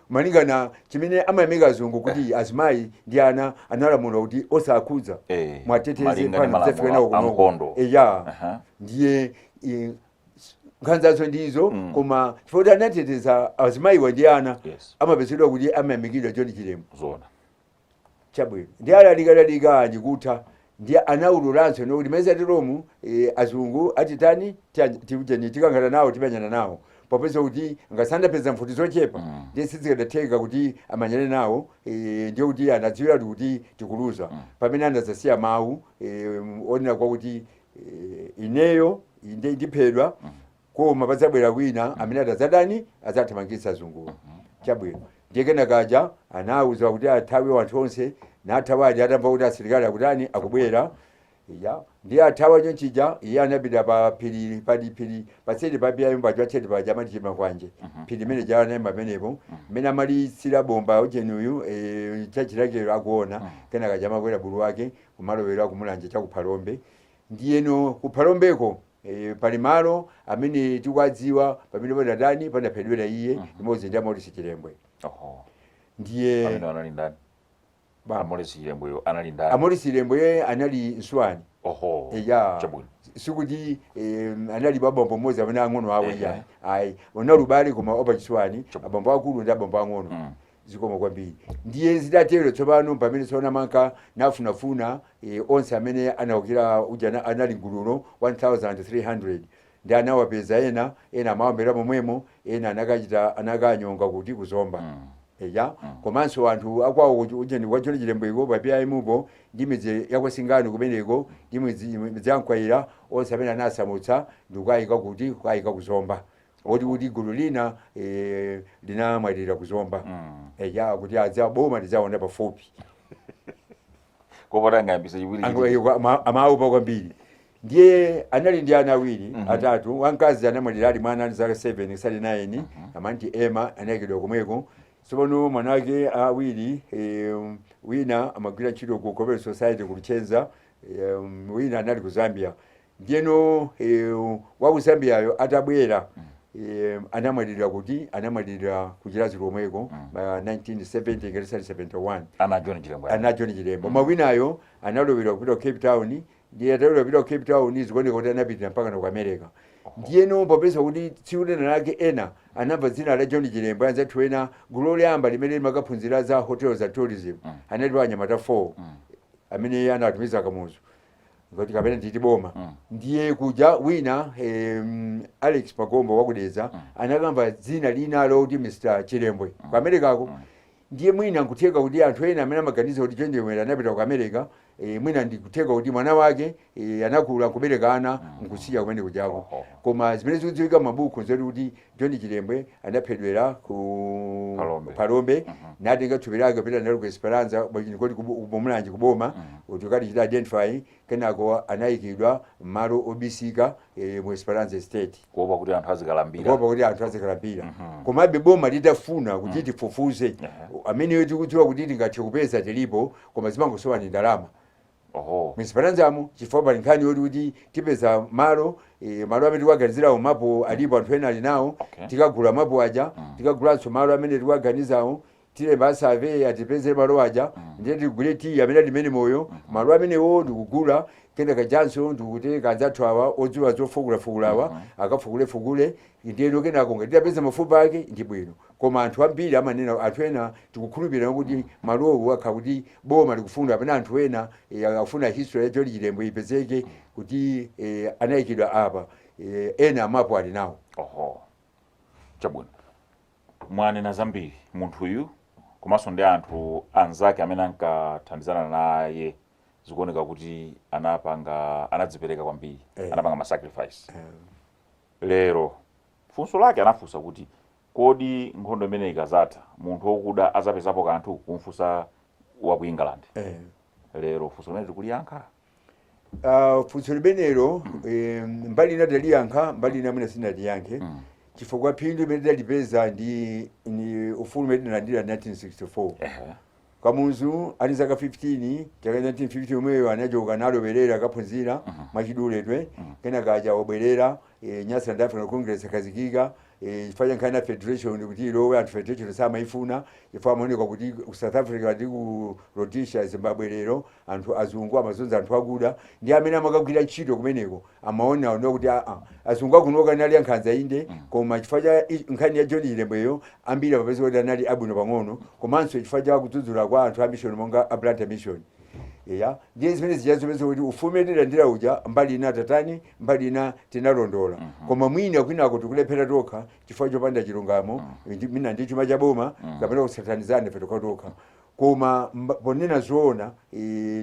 malingana chimene amayamika azungu kuti azimayi ndi ana analamula kuti osakhudza, mwateteze malinga ndi pano tidzafika malamulo nawo a kunoko. nkhondo. Eya. Ndiye nkhanzazo ndizo, koma chifukwa kuti anateteza azimayiwa ndi ana, amapezedwa kuti amayamikidwa John Chilembwe. Chabwino, ndi alalikalalika ndikutha, ndi anaululanso nokuti mene atiromu azungu atitani, tikucheni tikankhana nawo, timenyana nawo, popeza kuti ngasandapeza mfuti zochepa, ndiye sizikadatheka kuti amanyane nawo. Ndiye kuti anadziwiratu kuti tikuluza, pamene anadzasiya mawu onena kwakuti ineyo inde ndiphedwa, koma padzabwera wina amene atadzadani, adzathamangitsa azunguwo. Chabwino, ndiye kenakaja anawuza kuti athawe anthu onse, nathawadi atamva kuti asilikali akutani, akubwera. Ya, ndiye athawa chonchija, iye anapita pa phiri, pali phiri patseri pa PIM paja, patseri paja amati Chimakwanje, phiri limene jawanayima pamenepo mmene amalitsira bomba ujenuyu, chachilakero akuona. Kenaka chamakwera bulu wake kumalowera kumulanje chakuphalombe. Ndiyeno kuphalombeko pali malo amene tikuwadziwa pamene padatani, padaphedwera iye limodzi ndi Amorisi Chilembwe. Ndiye Amene anali ndani? Amorisi Chilembweyo anali ndani? Amorisi Chilembwe anali mswani. Eya. Chabwino. Sikuti anali abambo mmodzi amene ang'ono awo, iya, ayi, unali ubale koma wapachiswani, abambo akulu ndi abambo ang'ono. Zikoma kwambiri. Ndiye zidatero tsopano pamene tsono manka nafunafuna onse amene anawukira uja, anali gululo 1300, ndi anawapeza ena, ena amawombera momwemo, ena anakachita anakanyonga kuti kuzomba. Eya, komanso anthu akwawo kuti ujeni kwa John Chilembweko pa PIM-po ndi midzi yakwasingano kumeneko ndi midzi ya Mkwayira, onse amene anasamutsa ndikukayika kuti, kukayika kuzomba, oti kuti gulu lina linamwalira kuzomba. Eya, kuti adza boma lidzaona pafupi. Kopata angayambisa chipwirikiti. Amaopa kwambiri. Ndiye anali ndi ana awiri, atatu. Wamkazi anamwalira ali mwana ali zaka 7 sali 9, amanti Emma, anayikidwa komweko. Tsopano mwana wake awiri, wina amagwira ntchito ku Cooperative Society ku Luchenza, wina anali ku Zambia. Ndiyeno wa ku Zambiayo atabwera, anamwalira kuti anamwalira ku Chiradzulu komweko 1970 ngati sali 71. Ana John Chilembwe. Ana John Chilembwe. Koma winayo analowera kupita ku Cape Town. Ndiye atalowera kupita ku Cape Town, zikuoneka kuti anapitira mpaka ku America. Ndiyeno popeza kuti tsiku lina lake ena anamva dzina la John Chilembwe, anzathu ena, gulu loyamba limene limakaphunzira za hotels and tourism, analipo anyamata 4 amene anatumiza Kamuzu ngati kapena nditi boma. Ndiye kuja wina, Alex Pagombo wakudeza, anakamva dzina lina loti Mr Chilembwe ku Americako. Ndiye mwina nkutheka kuti anthu ena amene amaganiza kuti John Chilembwe anapita ku America, mwina ndikutheka kuti mwana wake anakula nkubereka ana nkusiya kumene kujako. Koma zimene zikudziwika m'mabuku nzoti kuti John Chilembwe anaphedwera ku Phalombe. Phalombe, natenga thupi lake kupita nalo ku Esperanza koti kumulanje kuboma kuti ukatichita identify. Kenako anayikidwa m'malo obisika mu Esperanza Estate. Kuopa kuti anthu azikalambira. Kuopa kuti anthu azikalambira. Komabe boma litafuna kuti tifufuze, ameneyo tikudziwa kuti tingathe kupeza tilipo, koma zimangosowa ni ndalama. Mu Esperanzamo, chifukwa pali nkhani yoti kuti tipeza malo, malo amene tikuwaganizirawo, mapu alipo, anthu ena ali nawo. Tikagula mapu aja, tikagulanso malo amene tikuwaganizawo, tilemba a survey atipezere malo aja. Ndiye tigule tiyi amene ali mene moyo malo amenewo ndikugula. Kenaka janso ndikutenga anzathu awa odziwa zofukulafukulawa akafukulefukule. Ndiyeno kenako ngati tidapeza mafupa ake ndi bwino. Koma anthu ambiri amanena, anthu ena tikukhulupirira kuti malowo akha kuti boma likufuna kapena anthu ena akufuna history ya John Chilembwe ipezeke kuti anayikidwa apa, ena mapu ali nawo. Oho, chabwino. Mwanena zambiri. Munthuyu komanso ndi anthu anzake amene ankathandizana naye zikuoneka kuti anapanga, anadzipereka kwambiri, anapanga ma sacrifice. Lero funso lake anafunsa kuti kodi nkhondo imene ikazatha munthu wokuda azapezapo kanthu, kumfunsa wa ku England. Lero funso limene tikuliyankha. Funso limenelo, mbali ina taliyankha, mbali ina mwina sinaliyankhe, chifukwa phindu limene talipeza ndi ufulu umene tinalandira 1964. Kamuzu ali zaka 15, chaka 1950 omweyo anachoka nalowerera akaphunzira mwachiduledwe. Kenaka aja wabwerera, Nyasaland African Congress akhazikika, chifukwa cha nkhani ya federation kuti ilowe. Anthu federation samayifuna chifukwa amaoneka kuti ku South Africa ndi ku Rhodesia, Zimbabwe lero, anthu azungu amazunza anthu akuda. Ndi amene amakagwira ntchito kumeneko amaona ono kuti aa, azungu akunoka anali ankhanza inde, koma chifukwa cha nkhani ya John Chilembweyo ambiri amapeza kuti anali abwino pang'ono, komanso chifukwa cha kudzudzula kwa anthu a mission monga a Blantyre Mission. Ya, ndiye zimene zija zopeza kuti ufulu umene tilandira uja, mbali ina tatani, mbali ina tinalondola, koma mwina kwinako tikulephera tokha chifukwa chopanda chilungamo, mwina ndi chuma cha boma kapena kusathanizana ife tokhatokha. Koma ponena zoona,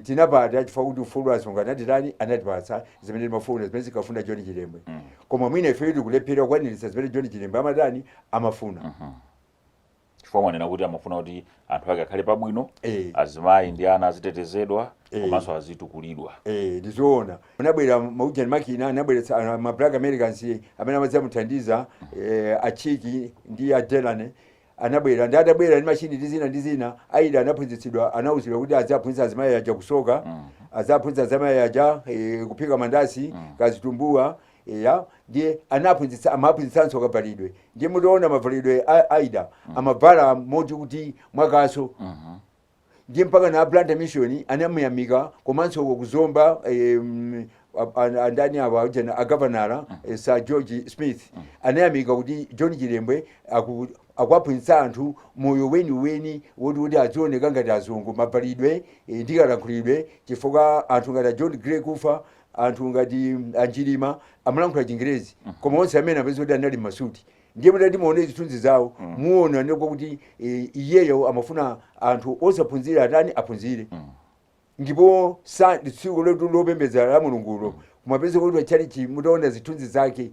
tinapata chifukwa kuti ufulu azungu anatitani, anatipatsa zimene timafuna, zimene zikafuna John Chilembwe. Koma mwina ifeyo tikulephera kukwaniritsa zimene John Chilembwe amatani, amafuna. Chifukwa mwanena kuti amafuna kuti anthu ake akhale pabwino, azimayi ndi ana azitetezedwa, komanso azitukulidwa. Ndizoona. Anabwera maujani makina, anabweretsa ma Black Americans amene amadzamuthandiza, achiki ndi a Delany anabwera. Ndi atabwera ndi machini ndi zina ndi zina, aida anaphunzitsidwa, anauzidwa kuti adzaphunzitsa azimayi aja kusoka, adzaphunzitsa azimayi aja kuphika mandasi, kazitumbuwa. Ya, ndiye anaphunzitsa, amaphunzitsanso kavalidwe. Ndiye mutaona mavalidwe a aida, amavala moti kuti mwakaso. Ndiye mpaka na Blantyre Mission anamuyamika, komanso uko kuzomba, andani awa ujena agavanala, Sir George Smith anayamika kuti John Chilembwe akuwaphunzitsa anthu moyo weniweni woti kuti azioneka ngati azungu, mavalidwe ndi kalankhulidwe, chifukwa anthu ngati a John Gray Kufa, anthu ngati anjilima amalankhula Chingerezi, koma onse amene apeza kuti anali m'masuti. Ndiye mutati muone zithunzi zawo, muona ndiko kuti iyeyo amafuna anthu osaphunzira atani, aphunzire. Ndipo tsiku letu lopembedza la Mulungulo kumapeza kuti pachalichi mutaona zithunzi zake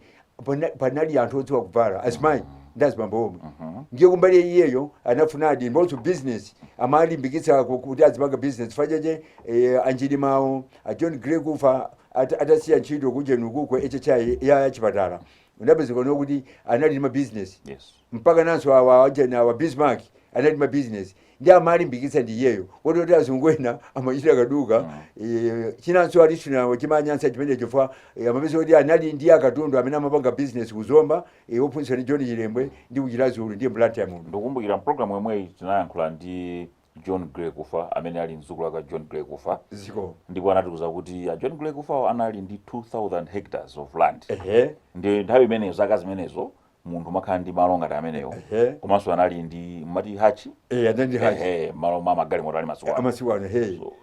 panali anthu odziwa kuvala, azimayi ndi azibambo omwe. Ndiye kumbali iyeyo anafunadi. Ndiponso business amalimbikitsa kuti azipanga business fachache. Anjilimawo, a John Gray Kufa atasiya ntchito kujenuku ku HHI ya chipatala, unapezeka kuti anali ndi ma business. Mpaka nanso awa ajeni awa Bismarck anali ma business. Ndi amalimbikitsa ndi iyeyo, koti kuti azungu ena amachita kaduka. Chinanso alisinawo chimanyansa chimene chifukwa amapeza kuti anali ndi akatundu amene amapanga business kuzomba, ophunzitsa ndi John Chilembwe ndi kuchita Zulu ndi Blantyre muno. Ndikukumbukira mpulogalamu yomweyi tinayankhula ndi John Gray Kufa, amene ali mdzukulu wake wa John Gray Kufa, Ziko. ndipo anatiuza kuti a John Gray Kufa anali ndi 2000 hectares of land. Ndi nthawi imeneyo, zaka zimenezo, munthu umakhala ndi malo ngati amenewo. Komanso anali ndi mati hatchi. Anali ndi hatchi. Ehe, malo ma magalimoto ali masiku ano. Amasiku ano, he. So,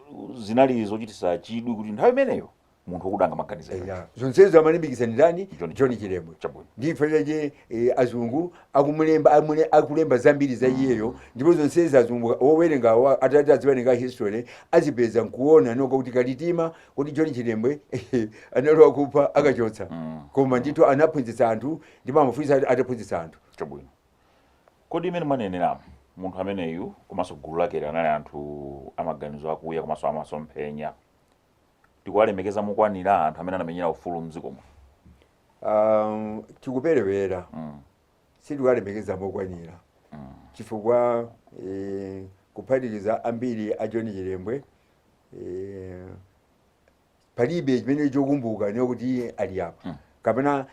zinali zochititsa chidwi kuti nthawi imeneyo munthu wokudanga maganizo. Eya, zonsezo amalimbikitsa ndi ndani? John. John Chilembwe. Chabwino. Ndife chache azungu akumulemba, akulemba zambiri za iyeyo, ndipo zonsezi azungu owerenga atati aziwerenga history azipeza nkuona noko kuti kalitima kuti John Chilembwe analowa kupha akachotsa. Koma ndithu anaphunzitsa anthu, ndipo amafunsa ataphunzitsa anthu. Chabwino. Kodi imene mwaneneramo, munthu ameneyu komanso gulu lake anali anthu amaganizo akuya komanso amasomphenya, tikuwalemekeza mokwanira anthu amene anamenyera ufulu mdzikomo? Tikuperewera. Sitikuwalemekeza mokwanira chifukwa kuphatikiza ambiri a John Chilembwe, palibe chimene chokumbuka niyo kuti ali apa kapena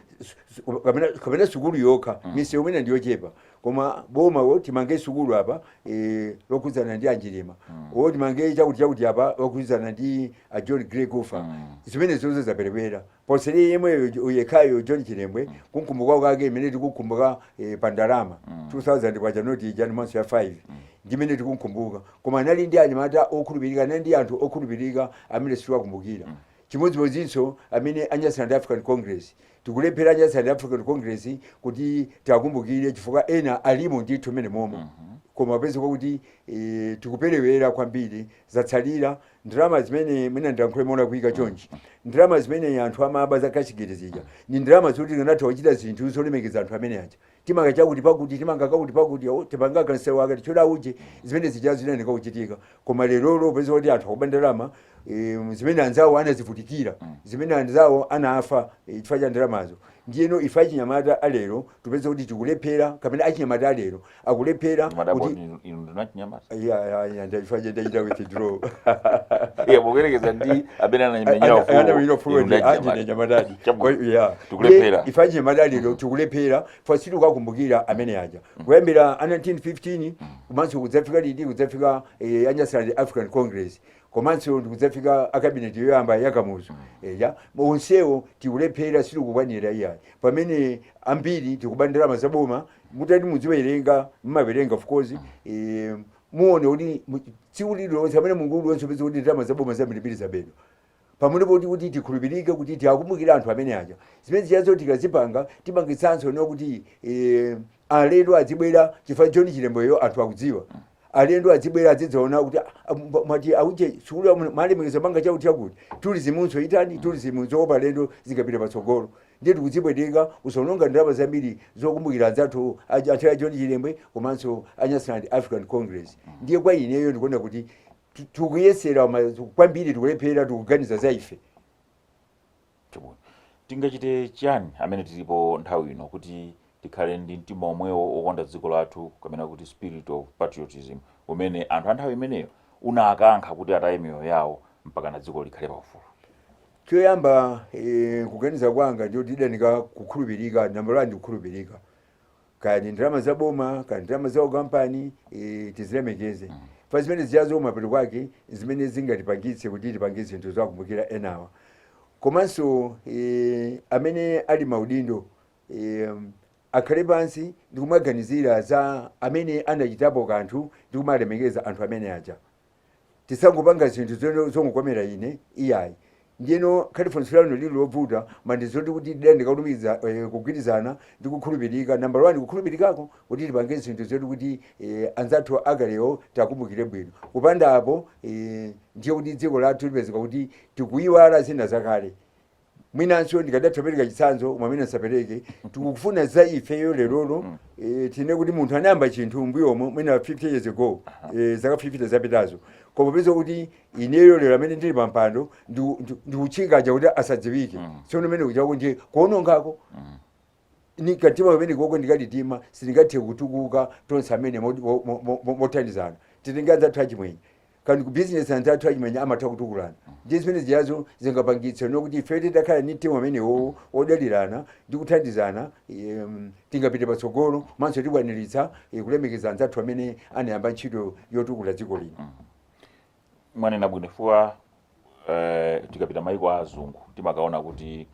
sukulu yokha. Misewu imene ndiyochepa, koma boma wo timange sukulu apa lokhudzana ndi anjilima, wo timange chakuti chakuti apa lokhudzana ndi a John Gray Kufa. Zimene zonse zaperewera poseri yemweyo yekhayo John Chilembwe. Kunkumbuka kwake imene tikukumbuka pa ndalama 2000 kwacha noti ija ndimanso ya 5 ndimene tikunkumbuka, koma anali ndi anyamata okhulupirika, anali ndi anthu okhulupirika amene sitiwakumbukira. Chimodzimodzinso amene a Nyasaland African Congress, tikulephera Nyasaland African Congress kuti tiakumbukire chifukwa ena alimo ndithu mene momwe, koma pezeka kuti tikuperewera kwambiri. Zatsalira ndalama zimene mwina ndilankhule molakwika chonchi, ndalama zimene anthu amaba za cashgate zija ni ndalama zoti tikanatha kuchita zinthu zolemekeza anthu amene aja. Timanga chakuti pakuti, timanga kakuti pakuti, timanga kansewu akati choda uje, zimene zija zinayenera kuchitika. Koma lerolo upeza kuti anthu akuba ndalama zimene anzawo anazivutikira, zimene anzawo anafa chifukwa cha ndalamazo. Ndiyeno ife achinyamata alero tupeza kuti tikulephera, kapena achinyamata alero akulephera madabo kuti inu ndinachinyamata. Ya, ndachifukwa ndachita withdraw. Iya, pokerekeza ndi amene anamenyera ufulu, anamenyera ufulu inu ndi ndachinyamata. anjenyamatadi. Chabwino. Ya. Tikulephera. Ife achinyamata lero tikulephera fa sitikukakumbukira amene aja kuyambira a 1915 komanso kudzafika liti, kudzafika a Nyasaland African Congress, komanso ndikudzafika a cabinet yoyamba yakamuzu. Eya, onsewo tikulephera, sitikukwanira iyayi, pamene ambiri tikuba ndalama zaboma. Mutati muziwerenga, mmawerenga of course, muone kuti tsiku lililonse amene Mulungu uliwonse upeza kuti ndalama zaboma zambirimbiri zabedwa. Pamene poti kuti tikhulupirike kuti tiakumbukire anthu amene aja, zimene zichazo tikazipanga timangitsanso no kuti alendo azibwera, chifukwa John Chilembweyo anthu akudziwa. Alendo azibwera azidzaona kuti ah, mwati auje sukulu malemekeza manga chakuti chakuti, tourism itani, tourism zokopa alendo zikapita patsogolo. Ndiye tikudzipweteka usaononga ndalama zambiri zokumbukira anzathu anthu a John Chilembwe komanso a Nyasaland African Congress. Ndiye kwa ineyo ndikuona kuti tikuyesera kwambiri tikulephera, tikuganiza za ife. Chabwino. Tingachite chiyani amene tilipo nthawi ino kuti tikhale ndi mtima omwewo wokonda dziko lathu, kapena kuti spirit of patriotism umene anthu a nthawi imeneyo unakankha kuti ataye miyoyo yawo mpaka na dziko likhale paufulu? Choyamba, kuganiza kwanga ndiyo tidanika kukhulupirika. Number one, kukhulupirika, kaya ni ndalama za boma, kaya ndalama za kampani, tizilemekeze. Fa zimene zichazo mapeto kwake zimene zingatipangitse kuti tipange zinthu zokumbukira enawa. Komanso amene ali maudindo akhale pansi ndikumaganizira za amene anachitapo kanthu ndikumalemekeza anthu amene aja. Tisangopanga zinthu zongokomera ine iyayi. Ndiyeno khali funso lanu lili lovuta, mandizoti kuti tidandikalumiza kugwirizana ndi kukhulupirika. Number one, kukhulupirikako kuti tipange zinthu zetu kuti anzathu akalewo takumbukire bwino. Kupanda apo ndiye kuti dziko lathu lipezeka kuti tikuyiwala zina zakale. Mwinanso ndikadatha kupereka chitsanzo mwamene nsapereke, tikufuna za ifeyo lerolo. Tine kuti munthu anayamba chinthu mbuyomo mwina 50 years ago, zaka 50 zapitazo, koma popeza kuti ineyo lero amene ndili pampando ndikuchingaja kuti asadziwike. Tsono mene kuchako ndiye kuonongako ni katima kamene koko ndikalitima, sitingathe kutukuka tonse amene mothandizana. Titenge anzathu achimwenye kandi ku business, anzathu achimwenye amatha kutukulana. Ndiye zimene ziyazo zingapangitse nokuti ife titakhala ni timu amenewo odalirana ndi kuthandizana, tingapite patsogolo, manso tikwaniritsa kulemekeza anzathu amene anayamba ntchito yotukula dziko lino. Mwanena bwino, chifukwa tikapita maiko a azungu timakaona kuti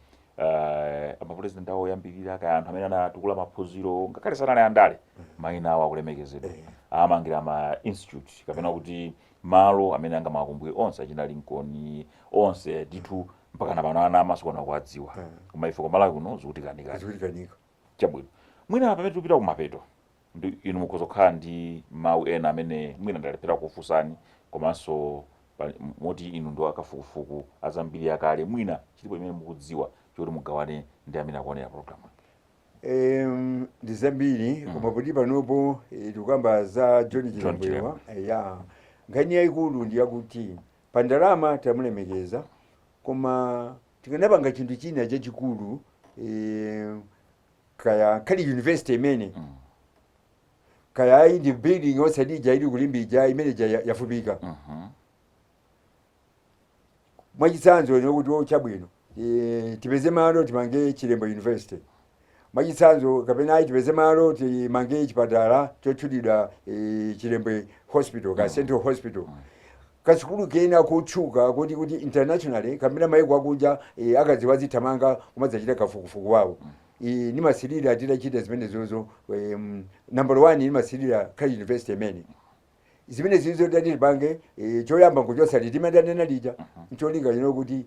amapresident awo oyambirira, kaya anthu amene anatukula maphunziro, ngakhale sanali andale, mayina awo akulemekezedwa, amangira ma institute kapena kuti malo amene angamakumbuke onse achina Lincoln onse ndithu, mpaka na pano ana amasiku kuwadziwa. Koma ife kumalawi kuno zikutikanikani. Zikutikanika. Chabwino, mwina pamene tikupita kumapeto, ndi inu mukhoza kukhala ndi mawu ena amene mwina ndalephera kufunsani, komanso moti inu ndi akafukufuku azambiri akale, mwina chilipo chimene mukudziwa choti mugawane ndi amene akuonera program? Ndi zambiri, koma poti panopo tikukamba za John John. Chilembwewa ya nkhani yayikulu ndi yakuti pa ndalama tamulemekeza, koma tikanapanga chinthu china chachikulu, kaya khali university imene, kaya ayi ndi building osadija ili kulimbija imene ija yafupika. Mwachitsanzo nokuti chabwino, tipeze malo timange Chilembwe University mwachitsanzo, kapena ayi tipeze malo timange chipatala chotchulidwa Chilembwe Hospital ka Central Hospital, kasukulu kena kotchuka kuti internationally kapena maiko akunja akadziwa zithamanga kumadzachita kafukufuku wawo. Nimasilira titachita zimenezozo. Number one nimasilira khali university imene zimene zizo tati tipange. Choyamba nkuchosa litimandanena lija, ncholinga chino kuti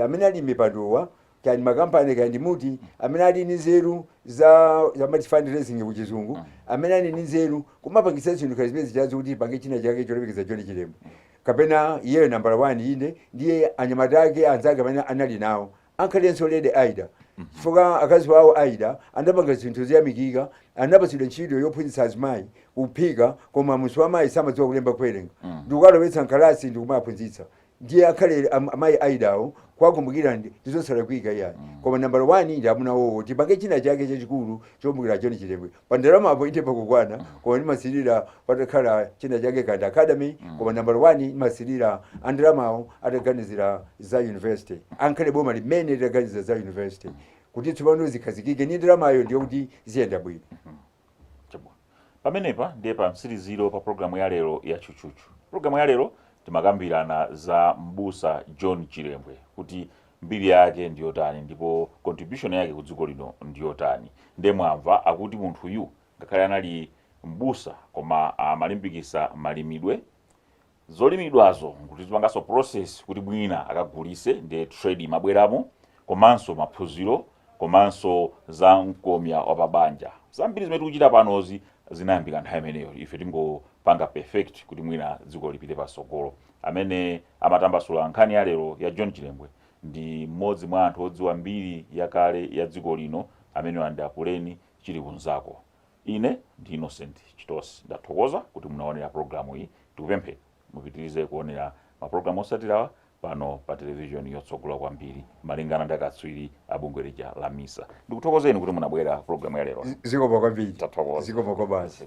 amene ali mipandowa, kaya makampani, kaya ndi muti, amene ali ndi nzeru za zamati fundraising kuchizungu, amene ali ndi nzeru kumapangisa zinthu kaya zimene zichazo kuti tipange china chake cholemekeza John Chilembwe kapena iyeyo number one inde ndiye anyamata ake anzake amene anali nawo, ankhalenso Lady Aida, chifukwa akazi wawo Aida anapanga zinthu zoyamikika. Anapatsidwa ntchito yophunzitsa azimayi kuphika, koma musi wa mayi samadziwa kulemba kuwerenga, ndikukalowetsa mkalasi ndikumaphunzitsa. Ndiye akhale amayi Aidawo kwakumbukira ndizosalakwika iyayi, koma number one ndi amuna wowo. Tipange china chake chachikulu chokumbukira John Chilembwe. Pa ndalamapo inde pakukwana, koma ndimasilira patakhala china chake kandi academy, koma number one ndimasilira andalamawo ataganizira za university, ankhale boma limene litaganizira za university kuti tsopano zikhazikike ni ndalamayo, ndiyo kuti ziyenda bwino. Chabwino, pamenepa ndiye pa mtsiriziro pa programu ya lero ya Tchutchutchu. Programu ya lero timakambirana za mbusa John Chilembwe, kuti mbiri yake ndiyotani ndipo contribution yake ku dziko lino ndiyotani. Ndiye mwamva akuti munthuyu ngakhale anali mbusa, koma amalimbikisa malimidwe, zolimidwazo nkuti zipanganso process kuti mwina akagulise, ndiye trade imabweramo, komanso maphunziro, komanso za mkomya wa pabanja. Zambiri zimene tikuchita panozi zinayambika nthawi imeneyo. Ife tingopanga perfect kuti mwina dziko lipite patsogolo. Amene amatambasula nkhani ya lero ya John Chilembwe ndi mmodzi mwa anthu odziwa mbiri yakale ya dziko lino, amene ndi Apuleni Chili Kunzako. Ine ndi Innocent Chitosi, ndathokoza kuti munaonera programu iyi. Tikupempheni mupitirize kuonera mapulogalamu otsatirawa pano pa televishoni yotsogola kwambiri malingana ndi akatswiri a bungwe lija la MISA. Ndikuthokozeni kuti munabwera programu ya lero. Zikomo kwambiri. Tathokoza. Zikomo kwabasi.